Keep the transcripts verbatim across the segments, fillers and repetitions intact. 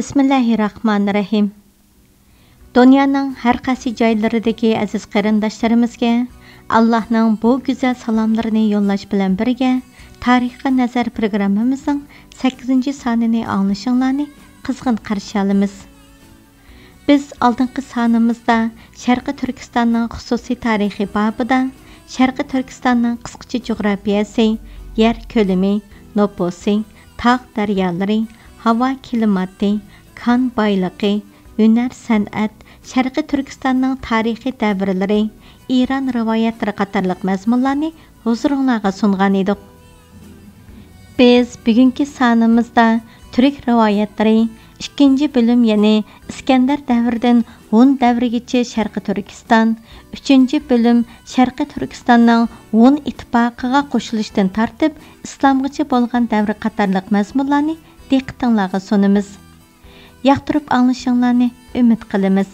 بىسمىللاھىرراھمانىرراھىم. دۇنيانىڭ ھەر قايسى جايلىرىدىكى ئەزىز قېرىنداشلىرىمىزگە ئاللاھنىڭ بۇ گۈزەل سالاملىرىنى يوللاش بىلەن بىرگە، تارىخقا نەزەر پروگراممىمىزنىڭ سەككىزىنچى سانىنى ئاڭلىشىڭلارنى قىزغىن قارشى ئالىمىز. بىز ئالدىنقى سانىمىزدا شەرقىي تۈركىستاننىڭ خۇسۇسىي تارىخى بابىدا شەرقىي تۈركىستاننىڭ قىسقىچە جۇغراپىيەسى، يەر كۆلىمى، نوپۇسى، تاغ دەريالىرى، ھاۋا كىلىماتى، كان بايلىقى، ھۈنەر سەنئەت، شەرقىي تۈركىستاننىڭ تارىخىي دەۋرلىرى، ئىران رىۋايەتلىرى قاتارلىق مەزمۇنلارنى ھۇزۇرۇڭلارغا سۇنغان ئىدۇق. بىز بۈگۈنكى سانىمىزدا تۈرك رىۋايەتلىرى، ئىككىنچى بۆلۈم، يەنى ئىسكەندەر دەۋرىدىن ھون دەۋرىگىچە شەرقىي تۈركىستان، ئۈچىنچى بۆلۈم، شەرقىي تۈركىستاننىڭ ھون ئىتتىپاقىغا قوشۇلۇشتىن تارتىپ ئىسلامغىچە بولغان دەۋر قاتارلىق مەزمۇنلارنى دىققىتىڭلارغا سۇنىمىز. ياقتۇرۇپ ئاڭلىشىڭلارنى ئۈمىد قىلىمىز.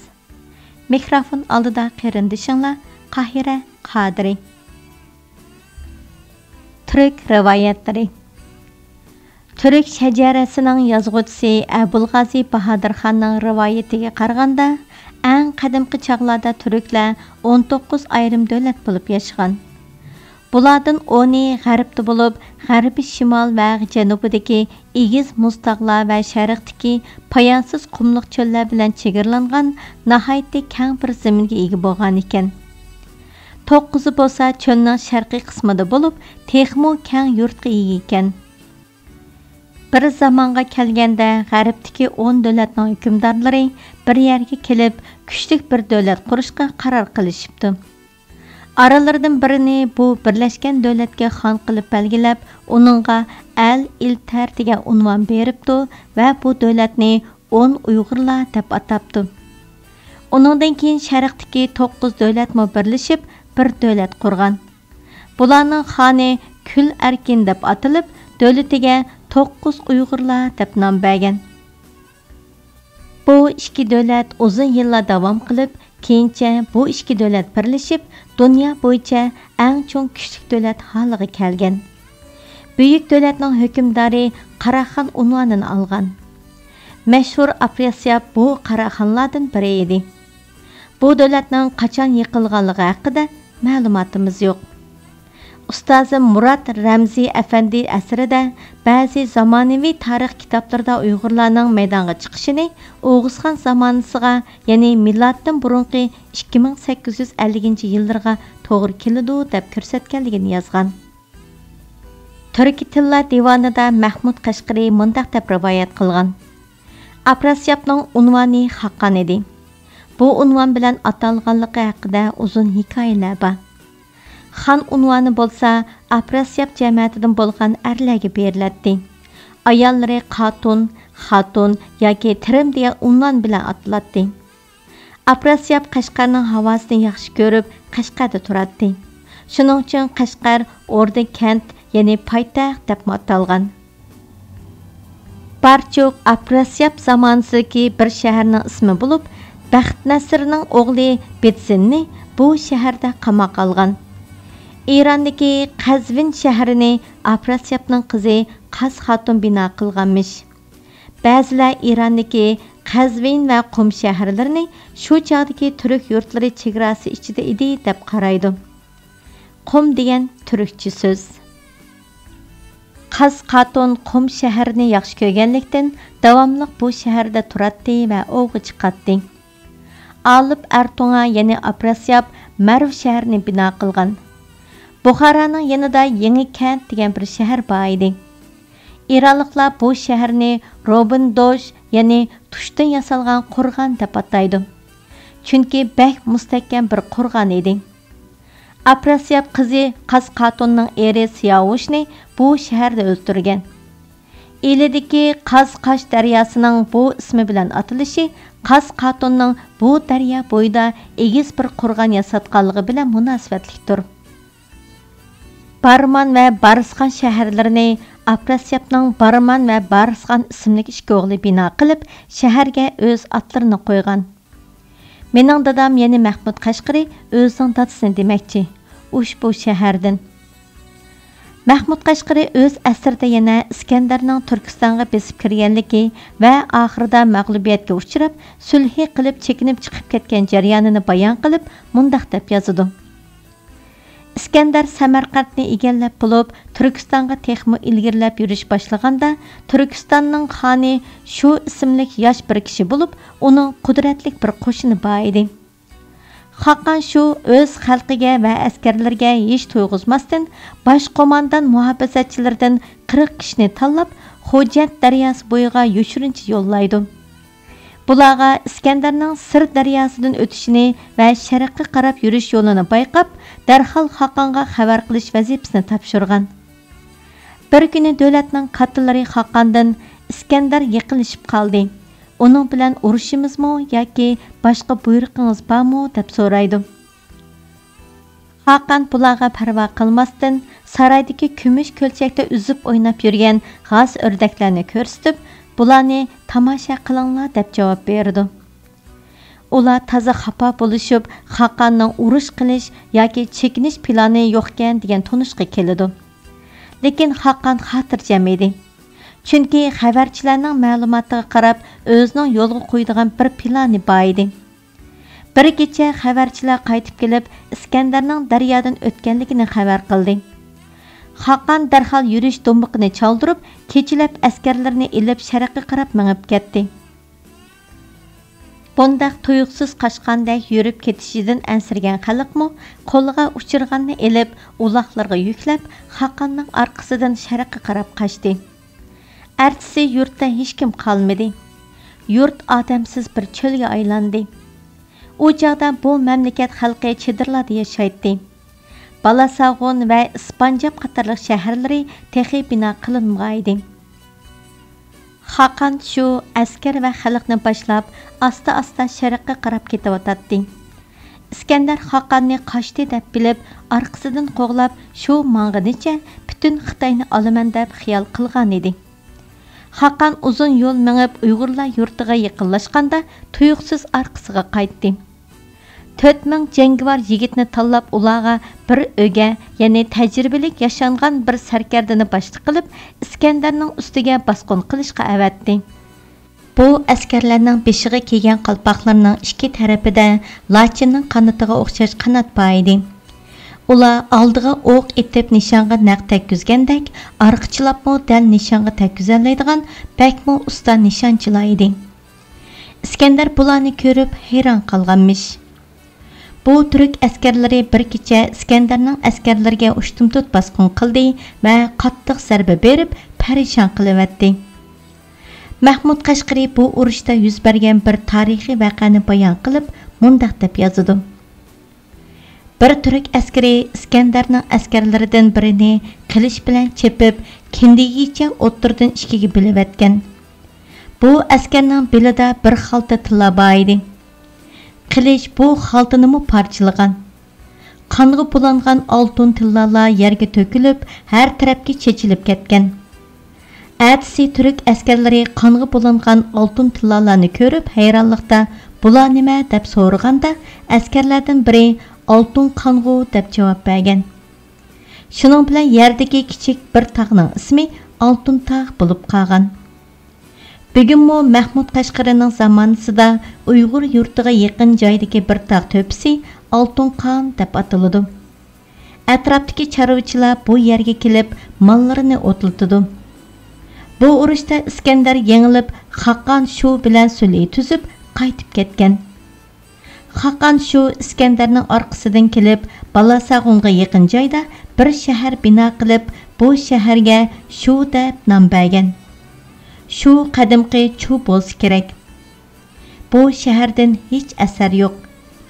مىكروفون ئالدىدا قېرىندىشىڭلار قاھىرە قادىرى. تۈرك رىۋايەتلىرى. تۈرك شەجەرەسىنىڭ يازغۇچىسى ئەبۇلغازى باھادىرخاننىڭ رىۋايىتىگە قارىغاندا، ئەڭ قەدىمكى چاغلاردا تۈركلەر ئون توققۇز ئايرىم دۆلەت بولۇپ ياشىغان. بۇلاردىن ئونى غەربتە بولۇپ، غەربىي شىمال ۋە جەنۇبىدىكى ئېگىز مۇز تاغلار ۋە شەرقتىكى پايانسىز قۇملۇق چۆللەر بىلەن چېگرىلانغان ناھايىتى كەڭ بىر زېمىنگە ئىگە بولغان ئىكەن. توققۇزى بولسا چۆلنىڭ شەرقىي قىسمىدا بولۇپ، تېخىمۇ كەڭ يۇرتقا ئىگە ئىكەن. بىر زامانغا كەلگەندە، غەربتىكى ئون دۆلەتنىڭ ھۆكۈمدارلىرى بىر يەرگە كېلىپ، كۈچلۈك بىر دۆلەت قۇرۇشقا قارار قىلىشىپتۇ. ئارىلىرىدىن بىرىنى بۇ بىرلەشكەن دۆلەتكە خان قىلىپ بەلگىلەپ، ئۇنىڭغا ئەل ئىلتەر دېگەن ئۇنۋان بېرىپتۇ ۋە بۇ دۆلەتنى ئون ئۇيغۇرلار دەپ ئاتاپتۇ. ئۇنىڭدىن كېيىن شەرقتىكى توققۇز دۆلەتمۇ بىرلىشىپ، بىر دۆلەت قۇرغان. بۇلارنىڭ خانى كۈل ئەركىن دەپ ئاتىلىپ، دۆلىتىگە توققۇز ئۇيغۇرلار دەپ نام بەرگەن. بۇ ئىككى دۆلەت ئۇزۇن يىللار داۋام قىلىپ، كېيىنچە بۇ ئىككى دۆلەت بىرلىشىپ، دۇنيا بويىچە ئەڭ چوڭ كۈچلۈك دۆلەت ھالىغا كەلگەن. بۈيۈك دۆلەتنىڭ ھۆكۈمدارى قاراخان ئۇنۋانىنى ئالغان. مەشھۇر ئافراسىياب بۇ قاراخانلاردىن بىرى ئىدى. بۇ دۆلەتنىڭ قاچان يىقىلغانلىقى ھەققىدە مەلۇماتىمىز يوق. ئۇستازىم مۇرات رەمزى ئەپەندى ئەسىرىدە بەزى زامانىۋى تارىخ كىتابلىرىدا ئۇيغۇرلارنىڭ مەيدانغا چىقىشىنى ئوغۇزخان زامانىسىغا، يەنى مىلادتىن بۇرۇنقى ئىككى مىڭ سەككىز يۈز ئەللىكىنچى يىللىرىغا توغرا كېلىدۇ، دەپ كۆرسەتكەنلىكىنى يازغان. تۈركىي تىللار دىۋانىدا مەھمۇد قەشقىرى مۇنداق دەپ رىۋايەت قىلغان: ئافراسىيابنىڭ ئۇنۋانى خاقان ئىدى. بۇ ئۇنۋان بىلەن ئاتالغانلىقى ھەققىدە ئۇزۇن ھېكايىلەر بار. خان ئۇنۋانى بولسا ئافراسىياب جەمەتىدىن بولغان ئەرلەرگە بېرىلەتتى. ئاياللىرى قاتۇن، خاتۇن ياكى تېرىم دېگەن ئۇنۋان بىلەن ئاتىلاتتى. ئافراسىياب قەشقەرنىڭ ھاۋاسىنى ياخشى كۆرۈپ، قەشقەردە تۇراتتى. شۇنىڭ ئۈچۈن قەشقەر ئوردا كەنت، يەنى پايتەخت دەپمۇ ئاتالغان. بارچۇك ئافراسىياب زامانىسىدىكى بىر شەھەرنىڭ ئىسمى بولۇپ، بەخت نەسىرنىڭ ئوغلى بېتسىننى بۇ شەھەردە قاماق ئالغان. ئىراندىكى قەزۋىن شەھىرىنى ئافراسىيابنىڭ قىزى قاز خاتۇن بىنا قىلغانمىش. بەزىلەر ئىراندىكى قەزۋىن ۋە قۇم شەھەرلىرىنى شۇ چاغدىكى تۈرك يۇرتلىرى چېگراسى ئىچىدە ئىدى دەپ قارايدۇ. قۇم دېگەن تۈركچە سۆز. قاز خاتۇن قۇم شەھىرىنى ياخشى كۆرگەنلىكتىن، داۋاملىق بۇ شەھەردە تۇراتتى ۋە ئوۋغا چىقاتتى. ئالىپ ئەرتۇڭا، يەنى ئافراسىياب مەرۋ شەھىرىنى بىنا قىلغان. بۇخارانىڭ يېنىدا يېڭى كەنت دېگەن بىر شەھەر بار ئىدى. ئىرانلىقلار بۇ شەھەرنى روبىن دوش، يەنى تۇشتىن ياسالغان قورغان دەپ ئاتايدۇ. چۈنكى بەك مۇستەھكەم بىر قورغان ئىدى. ئافراسىياب قىزى قاز خاتۇننىڭ ئېرى سىياۋۇشنى بۇ شەھەردە ئۆلتۈرگەن. ئىلىدىكى قاز قاش دەرياسىنىڭ بۇ ئىسمى بىلەن ئاتىلىشى قاز خاتۇننىڭ بۇ دەريا بويىدا ئېگىز بىر قورغان ياساتقانلىقى بىلەن مۇناسىۋەتلىكتۇر. بارمان ۋە بارىسخان شەھەرلىرىنى ئافراسىيابنىڭ بارمان ۋە بارىسخان ئىسىملىك ئىككى ئوغلى بىنا قىلىپ، شەھەرگە ئۆز ئاتلىرىنى قويغان. مېنىڭ دادام، يەنى مەھمۇد قەشقىرى، ئۆزىنىڭ دادىسىنى دېمەكچى، ئۇشبۇ شەھەردىن. مەھمۇد قەشقىرى ئۆز ئەسىرىدە يەنە ئىسكەندەرنىڭ تۈركىستانغا بېسىپ كىرگەنلىكى ۋە ئاخىرىدا مەغلۇبىيەتكە ئۇچراپ، سۈلھى قىلىپ چېكىنىپ چىقىپ كەتكەن جەريانىنى بايان قىلىپ، مۇنداق دەپ يازىدۇ: ئىسكەندەر سەمەرقەنتنى ئىگىلەپ بولۇپ، تۈركىستانغا تېخىمۇ ئىلگىرىلەپ يۈرۈش باشلىغاندا، تۈركىستاننىڭ خانى شۇ ئىسىملىك ياش بىر كىشى بولۇپ، ئۇنىڭ قۇدرەتلىك بىر قوشۇنى بار ئىدى. خاقان شۇ ئۆز خەلقىگە ۋە ئەسكەرلىرىگە ھېچ تۇيغۇزماستىن، باش قوماندان مۇھاپىزەتچىلىرىدىن قىرىق كىشىنى تاللاپ، خوجەنت دەرياسى بويىغا يوشۇرۇنچە يوللايدۇ. بۇلارغا ئىسكەندەرنىڭ سىر دەرياسىدىن ئۆتۈشىنى ۋە شەرققە قاراپ يۈرۈش يولىنى بايقاپ، دەرھال خاقانغا خەۋەر قىلىش ۋەزىپىسىنى تاپشۇرغان. بىر كۈنى دۆلەتنىڭ كاتتىلىرى خاقاندىن، «ئىسكەندەر يېقىنلىشىپ قالدى. ئۇنىڭ بىلەن ئۇرۇشىمىزمۇ ياكى باشقا بۇيرۇقىڭىز بارمۇ؟» دەپ سورايدۇ. خاقان بۇلارغا پەرۋا قىلماستىن، سارايدىكى كۈمۈش كۆلچەكتە ئۈزۈپ ئويناپ يۈرگەن غاز ئۆردەكلەرنى كۆرسىتىپ، «بۇلارنى تاماشا قىلىڭلار» دەپ جاۋاب بېرىدۇ. ئۇلار تازا خاپا بولۇشۇپ، خاقاننىڭ ئۇرۇش قىلىش ياكى چېكىنىش پىلانى يوقكەن دېگەن تونۇشقا كېلىدۇ. لېكىن خاقان خاتىرجەم ئىدى. چۈنكى خەۋەرچىلەرنىڭ مەلۇماتىغا قاراپ، ئۆزىنىڭ يولغا قويىدىغان بىر پىلانى بار ئىدى. بىر كېچە خەۋەرچىلەر قايتىپ كېلىپ، ئىسكەندەرنىڭ دەريادىن ئۆتكەنلىكىنى خەۋەر قىلدى. خاقان دەرھال يۈرۈش دومبىقىنى چالدۇرۇپ، كېچىلەپ ئەسكەرلىرىنى ئېلىپ شەرققە قاراپ مېڭىپ كەتتى. بۇنداق تۇيۇقسىز قاچقاندەك يۈرۈپ كېتىشىدىن ئەنسىرىگەن خەلقمۇ قولىغا ئۇچرىغاننى ئېلىپ، ئۇلاغلىرىغا يۈكلەپ، خاقاننىڭ ئارقىسىدىن شەرققە قاراپ قاچتى. ئەتىسى يۇرتتا ھېچكىم قالمىدى. يۇرت ئادەمسىز بىر چۆلگە ئايلاندى. ئۇ چاغدا بۇ مەملىكەت خەلقى چېدىرلاردا ياشايتتى. بالاساغۇن ۋە ئىسپانجاب قاتارلىق شەھەرلىرى تېخى بىنا قىلىنمىغانىدى. خاقان شۇ ئەسكەر ۋە خەلقنى باشلاپ، ئاستا-ئاستا شەرققە قاراپ كېتىۋاتاتتى. ئىسكەندەر خاقاننى قاچتى دەپ بىلىپ، ئارقىسىدىن قوغلاپ، شۇ ماڭغىنىچە پۈتۈن خىتاينى ئالىمەن دەپ خىيال قىلغانىدى. خاقان ئۇزۇن يول مېڭىپ، ئۇيغۇرلار يۇرتىغا يېقىنلاشقاندا، تۇيۇقسىز ئارقىسىغا قايتتى. تۆت مىڭ جەڭگىۋار يىگىتنى تاللاپ، ئۇلارغا بىر ئۆگە، يەنى تەجرىبىلىك ياشانغان بىر سەركەردىنى باشلىق قىلىپ، ئىسكەندەرنىڭ ئۈستىگە باسقۇن قىلىشقا ئەۋەتتى. بۇ ئەسكەرلەرنىڭ بېشىغا كىيگەن قالپاقلىرىنىڭ ئىككى تەرىپىدە لاچىننىڭ قانىتىغا ئوخشاش قانات بار ئىدى. ئۇلار ئالدىغا ئوق ئېتىپ نىشانغا نەق تەگكۈزگەندەك، ئارقىچىلاپمۇ دەل نىشانغا تەگكۈزەلەيدىغان بەكمۇ ئۇستا نىشانچىلار ئىدى. ئىسكەندەر بۇلارنى كۆرۈپ ھەيران قالغانمىش. بۇ تۈرك ئەسكەرلىرى بىر كېچە ئىسكەندەرنىڭ ئەسكەرلىرىگە ئۇشتۇمتۇت باسقۇن قىلدى ۋە قاتتىق زەربە بېرىپ پەرىشان قىلىۋەتتى. مەھمۇد قەشقىرى بۇ ئۇرۇشتا يۈز بەرگەن بىر تارىخىي ۋەقەنى بايان قىلىپ، مۇنداق دەپ يازىدۇ: بىر تۈرك ئەسكىرى ئىسكەندەرنىڭ ئەسكەرلىرىدىن بىرىنى قىلىچ بىلەن چېپىپ، كىندىكىگىچە ئوتتۇرىدىن ئىككىگە بۆلۈۋەتكەن. بۇ ئەسكەرنىڭ بېلىدە بىر خالتا تىللا بار ئىدى. قىلىچ بۇ خالتىنىمۇ پارچىلىغان. قانغا بۇلانغان ئالتۇن تىللالار يەرگە تۆكۈلۈپ، ھەر تەرەپكە چېچىلىپ كەتكەن. ئەتىسى تۈرك ئەسكەرلىرى قانغا بۇلانغان ئالتۇن تىللالارنى كۆرۈپ ھەيرانلىقتا، «بۇلار نېمە؟» دەپ سورىغاندا، ئەسكەرلەردىن بىرى، «ئالتۇن قانغۇ» دەپ جاۋاب بەرگەن. شۇنىڭ بىلەن يەردىكى كىچىك بىر تاغنىڭ ئىسمى ئالتۇن تاغ بولۇپ قالغان. بۈگۈنمۇ مەھمۇد قەشقىرىنىڭ زامانىسىدا ئۇيغۇر يۇرتىغا يېقىن جايدىكى بىر تاغ تۆپىسى ئالتۇن قان دەپ ئاتىلىدۇ. ئەتراپتىكى چارۋىچىلار بۇ يەرگە كېلىپ، ماللىرىنى ئوتلىتىدۇ. بۇ ئۇرۇشتا ئىسكەندەر يېڭىلىپ، خاقان شۇ بىلەن سۈلھى تۈزۈپ، قايتىپ كەتكەن. خاقان شۇ ئىسكەندەرنىڭ ئارقىسىدىن كېلىپ، بالاساغۇنغا يېقىن جايدا بىر شەھەر بىنا قىلىپ، بۇ شەھەرگە شۇ دەپ نام بەرگەن. شۇ قەدىمكى چۇ بولسا كېرەك. بۇ شەھەردىن ھېچ ئەسەر يوق،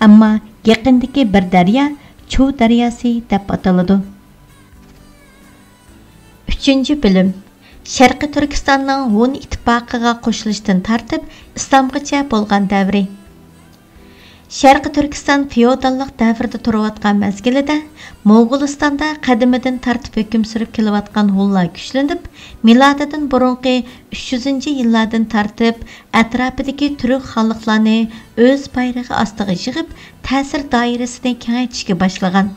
ئەمما يېقىندىكى بىر دەريا چۇ دەرياسى دەپ ئاتىلىدۇ. ئۈچىنچى بۆلۈم. شەرقىي تۈركىستاننىڭ ھون ئىتتىپاقىغا قوشۇلۇشتىن تارتىپ ئىسلامغىچە بولغان دەۋرى. شەرقىي تۈركىستان فېئوداللىق دەۋرىدە تۇرۇۋاتقان مەزگىلىدە، موڭغۇلىستاندا قەدىمىدىن تارتىپ ھۆكۈم سۈرۈپ كېلىۋاتقان ھونلار كۈچلىنىپ، مىلادىدىن بۇرۇنقى ئۈچ يۈزىنچى يىللاردىن تارتىپ ئەتراپىدىكى تۈرك خانلىقلارنى ئۆز بايرىقى ئاستىغا يىغىپ، تەسىر دائىرىسىنى كېڭەيتىشكە باشلىغان.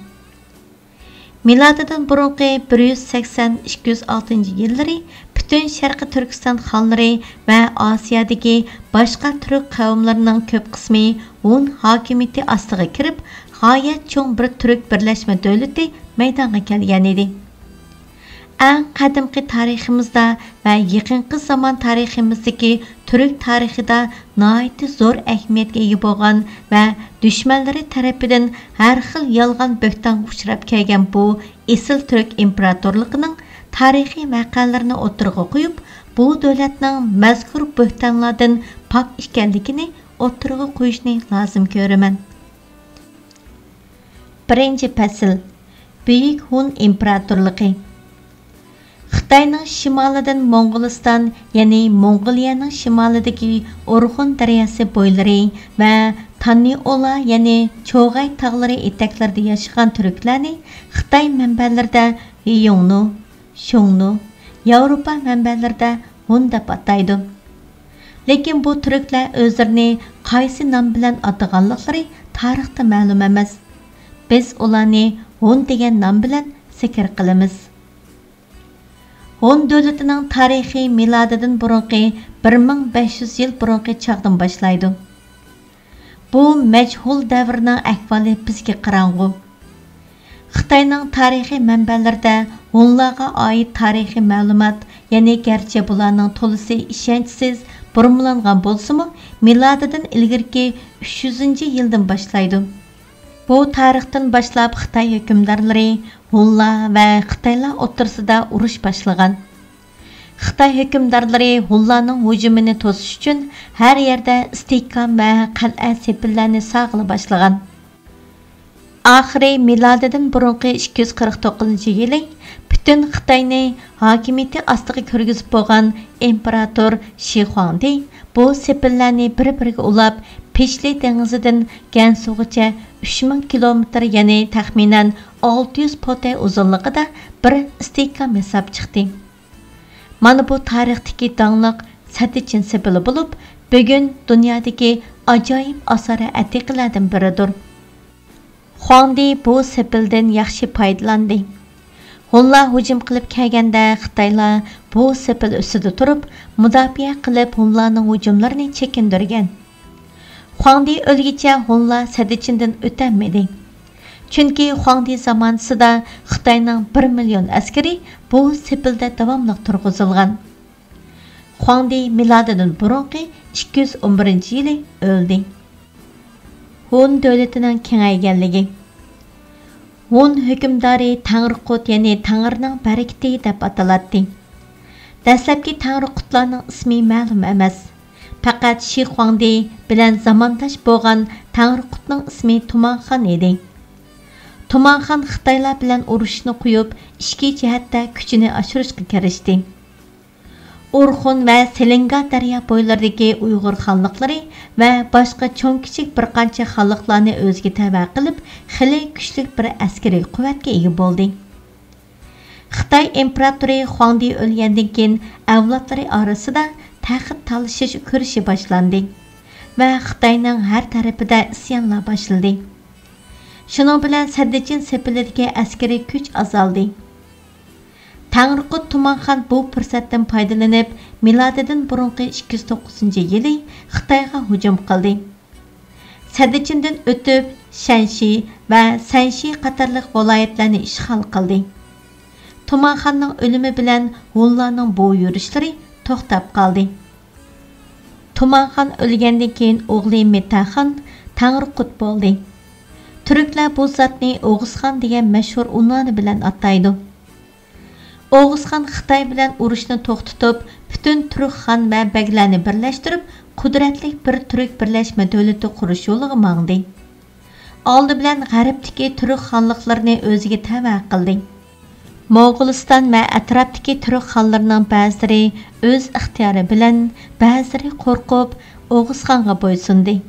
مىلادىدىن بۇرۇنقى بىر يۈز سەكسەن، ئىككى يۈز ئالتىنچى يىللىرى پۈتۈن شەرقىي تۈركىستان خانلىرى ۋە ئاسىيادىكى باشقا تۈرك قەۋملىرىنىڭ كۆپ قىسمى ھون ھاكىمىيىتى ئاستىغا كىرىپ، غايەت چوڭ بىر تۈرك بىرلەشمە دۆلىتى مەيدانغا كەلگەنىدى. ئەڭ قەدىمكى تارىخىمىزدا ۋە يېقىنقى زامان تارىخىمىزدىكى تۈرك تارىخىدا ناھايىتى زور ئەھمىيەتكە ئىگە بولغان ۋە دۈشمەنلىرى تەرىپىدىن ھەر خىل يالغان بۆھتانغا ئۇچراپ كەلگەن بۇ ئېسىل تۈرك ئىمپېراتورلۇقىنىڭ تارىخىي ۋەقەلىرىنى ئوتتۇرىغا قويۇپ، بۇ دۆلەتنىڭ مەزكۇر بۆھتانلاردىن پاك ئىكەنلىكىنى ئوتتۇرىغا قويۇشنى لازىم كۆرىمەن. بىرىنچى پەسىل، بۈيۈك ھون ئىمپېراتورلۇقى. خىتاينىڭ شىمالىدىن موڭغۇلىستان، يەنى موڭغۇلىيەنىڭ شىمالىدىكى ئورخۇن دەرياسى بويلىرى ۋە تاننىئولا، يەنى چوغاي تاغلىرى ئېتەكلىرىدە ياشىغان تۈركلەرنى خىتاي مەنبەلىرىدە ھېيۇڭنۇ، شۇڭنۇ، ياۋروپا مەنبەلىرىدە ھون دەپ ئاتايدۇ. لېكىن بۇ تۈركلەر ئۆزلىرىنى قايسى نام بىلەن ئاتىغانلىقلىرى تارىختا مەلۇم ئەمەس. بىز ئۇلارنى ھون دېگەن نام بىلەن زىكىر قىلىمىز. ھون دۆلىتىنىڭ تارىخى مىلادىدىن بۇرۇنقى بىر مىڭ بەش يۈز يىل بۇرۇنقى چاغدىن باشلايدۇ. بۇ مەجھۇل دەۋرنىڭ ئەھۋالى بىزگە قاراڭغۇ. خىتاينىڭ تارىخىي مەنبەلىرىدە ھونلارغا ئائىت تارىخىي مەلۇمات، يەنى گەرچە بۇلارنىڭ تولىسى ئىشەنچسىز بۇرمىلانغان بولسىمۇ، مىلادىدىن ئىلگىرىكى ئۈچ يۈزىنچى يىلدىن باشلايدۇ. بۇ تارىختىن باشلاپ خىتاي ھۆكۈمدارلىرى ھونلار ۋە خىتايلار ئوتتۇرىسىدا ئۇرۇش باشلىغان. خىتاي ھۆكۈمدارلىرى ھونلارنىڭ ھۇجۇمىنى توسۇش ئۈچۈن ھەر يەردە ئىستىھكام ۋە قەلئە سېپىللەرنى ساغىلى باشلىغان. ئاخىرى مىلادىدىن بۇرۇنقى ئىككى يۈز قىرىق توققۇزىنچى يىلى پۈتۈن خىتاينى ھاكىمىيىتى ئاستىغا كىرگۈزۈپ بولغان ئىمپېراتور شى خۇاڭدى بۇ سېپىللەرنى بىر-بىرىگە ئۇلاپ، پىشلى دېڭىزىدىن گەنسۇغىچە ئۈچ مىڭ كىلومېتىر، يەنى تەخمىنەن ئالتە يۈز پوتەي ئۇزۇنلۇقىدا بىر ئىستىھكام ياساپ چىقتى. مانا بۇ تارىختىكى داڭلىق سەددىچىن سېپىلى بولۇپ، بۈگۈن دۇنيادىكى ئاجايىپ ئاسارە ئەتىقىلەردىن بىرىدۇر. خۇاڭدى بۇ سېپىلدىن ياخشى پايدىلاندى. ھونلار ھۇجۇم قىلىپ كەلگەندە، خىتايلار بۇ سېپىل ئۈستىدە تۇرۇپ، مۇداپىئە قىلىپ، ھونلارنىڭ ھۇجۇملىرىنى چېكىندۈرگەن. خۇاڭدى ئۆلگىچە ھونلار سەددىچىندىن ئۆتەلمىدى. چۈنكى خۇاڭدى زامانىسىدا خىتاينىڭ بىر مىليون ئەسكىرى بۇ سېپىلدە داۋاملىق تۇرغۇزۇلغان. خۇاڭدى مىلادىدىن بۇرۇنقى ئىككى يۈز ئون بىرىنچى يىلى ئۆلدى. ھون دۆلىتىنىڭ كېڭەيگەنلىكى. ھون ھۆكۈمدارى تەڭرىقۇت، يەنى تەڭرىنىڭ بەرىكىتى دەپ ئاتىلاتتى. دەسلەپكى تەڭرىقۇتلارنىڭ ئىسمى مەلۇم ئەمەس. پەقەت شى خۇاڭدى بىلەن زامانداش بولغان تەڭرىقۇتنىڭ ئىسمى تۇمانخان ئىدى. تۇمانخان خىتايلار بىلەن ئۇرۇشنى قويۇپ، ئىچكى جەھەتتە كۈچىنى ئاشۇرۇشقا كىرىشتى. ئورخۇن ۋە سېلىنگا دەريا بويلىرىدىكى ئۇيغۇر خانلىقلىرى ۋە باشقا چوڭ-كىچىك بىر قانچە خانلىقلارنى ئۆزىگە تەۋە قىلىپ، خېلى كۈچلۈك بىر ئەسكىرىي قۇۋۋەتكە ئىگە بولدى. خىتاي ئىمپېراتورى خۇاڭدى ئۆلگەندىن كېيىن، ئەۋلادلىرى ئارىسىدا تەخت تالىشىش كۈرىشى باشلاندى ۋە خىتاينىڭ ھەر تەرىپىدە ئىسيانلار باشلىدى. شۇنىڭ بىلەن سەددىچىن سېپىلىدىكى ئەسكىرىي كۈچ ئازالدى. تەڭرىقۇت تۇمانخان بۇ پۇرسەتتىن پايدىلىنىپ، مىلادىدىن بۇرۇنقى ئىككى يۈز توققۇزىنچى يىلى خىتايغا ھۇجۇم قىلدى. سەددىچىندىن ئۆتۈپ، شەنشى ۋە سەنشى قاتارلىق ۋىلايەتلەرنى ئىشغال قىلدى. تۇمانخاننىڭ ئۆلۈمى بىلەن ھونلارنىڭ بۇ يۈرۈشلىرى توختاپ قالدى. تۇمانخان ئۆلگەندىن كېيىن ئوغلى مېتەخان تەڭرىقۇت بولدى. تۈركلەر بۇ زاتنى ئوغۇزخان دېگەن مەشھۇر ئۇنۋانى بىلەن ئاتايدۇ. ئوغۇزخان خىتاي بىلەن ئۇرۇشنى توختىتىپ، پۈتۈن تۈرك خان ۋە بەگلەرنى بىرلەشتۈرۈپ، قۇدرەتلىك بىر تۈرك بىرلەشمە دۆلىتى قۇرۇش يولىغا ماڭدى. ئالدى بىلەن غەربتىكى تۈرك خانلىقلىرىنى ئۆزىگە تەۋە قىلدى. موغۇلىستان ۋە ئەتراپتىكى تۈرك خانلىرىنىڭ بەزىلىرى ئۆز ئىختىيارى بىلەن، بەزىلىرى قورقۇپ، ئوغۇزخانغا بويسۇندى.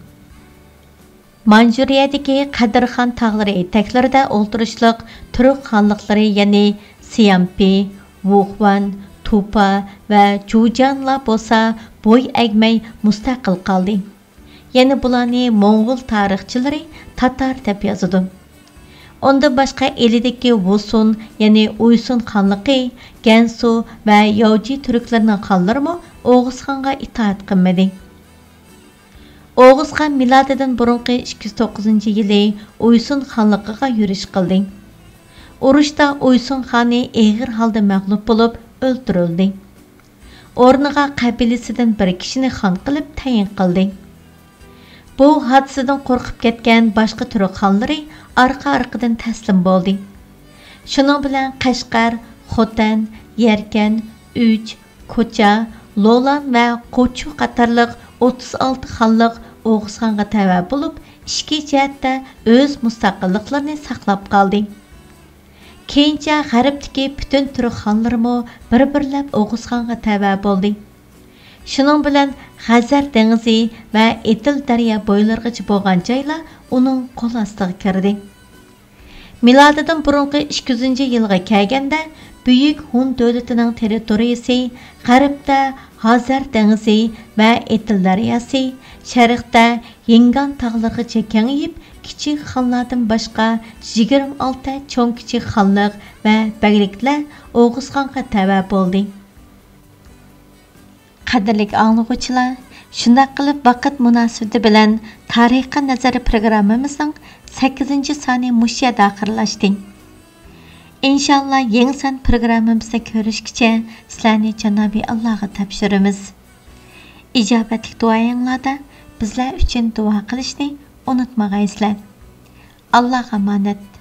مانجۇرىيەدىكى قەدىرخان تاغلىرى ئېتەكلىرىدە ئولتۇرۇشلۇق تۈرك خانلىقلىرى، يەنى سيامپى، ۋۇخۋان، توپا ۋە جۇجيانلار بولسا بوي ئەگمەي مۇستەقىل قالدى. يەنە بۇلارنى موڭغۇل تارىخچىلىرى تاتار دەپ يازىدۇ. ئۇندىن باشقا ئىلىدىكى ۋۇسۇن، يەنى ئۇيسۇن خانلىقى، گەنسۇ ۋە ياۋجى تۈركلىرىنىڭ خانلىرىمۇ ئوغۇزخانغا ئىتائەت قىلمىدى. ئوغۇزخان مىلادىدىن بۇرۇنقى ئىككى يۈز توققۇزىنچى يىلى ئۇيسۇن خانلىقىغا يۈرۈش قىلدى. ئۇرۇشتا ئۇيسۇن خانى ئېغىر ھالدا مەغلۇپ بولۇپ ئۆلتۈرۈلدى. ئورنىغا قەبىلىسىدىن بىر كىشىنى خان قىلىپ تەيىن قىلدى. بۇ ھادىسىدىن قورقۇپ كەتكەن باشقا تۈرك خانلىرى ئارقا-ئارقىدىن تەسلىم بولدى. شۇنىڭ بىلەن قەشقەر، خوتەن، يەركەن، ئۈچ، كوچا، لولان ۋە قوچۇ قاتارلىق ئوتتۇز ئالتە خانلىق ئوغۇزخانغا تەۋە بولۇپ، ئىچكى جەھەتتە ئۆز مۇستەقىللىقلىرىنى ساقلاپ قالدى. كېيىنچە غەربتىكى پۈتۈن تۈرك خانلىرىمۇ بىر-بىرلەپ ئوغۇزخانغا تەۋە بولدى. شۇنىڭ بىلەن خەزەر دېڭىزى ۋە ئېتىل دەريا بويلىرىغىچە بولغان جايلار ئۇنىڭ قول ئاستىغا كىردى. مىلادىدىن بۇرۇنقى ئىككى يۈزىنچى يىلغا كەلگەندە، بۈيۈك ھۇن دۆلىتىنىڭ تېررىتورىيىسى غەربتە ھازەر دېڭىزى ۋە ئېتىل دەرياسى، شەرقتە يىڭگان تاغلىرىغىچە كېڭىيىپ، كىچىك خانلاردىن باشقا يىگىرمە ئالتە چوڭ-كىچىك خانلىق ۋە بەگلىكلەر ئوغۇزخانغا تەۋە بولدى. قەدىرلىك ئاڭلىغۇچىلار، شۇنداق قىلىپ ۋاقىت مۇناسىۋىتى بىلەن تارىخقا نەزەر پروگراممىمىزنىڭ سەككىزىنچى سانى مۇشۇ يەردە ئاخىرلاشتى. ئىنشاللا يېڭى سان پروگراممىمىزدا كۆرۈشكىچە سىلەرنى جانابى ئاللاغا تاپشۇرىمىز. ئىجابەتلىك دۇئايىڭلاردا بىزلەر ئۈچۈن دۇئا قىلىشنى ئۇنتۇمىغايسىلەر. ئاللاغا ئامانەت.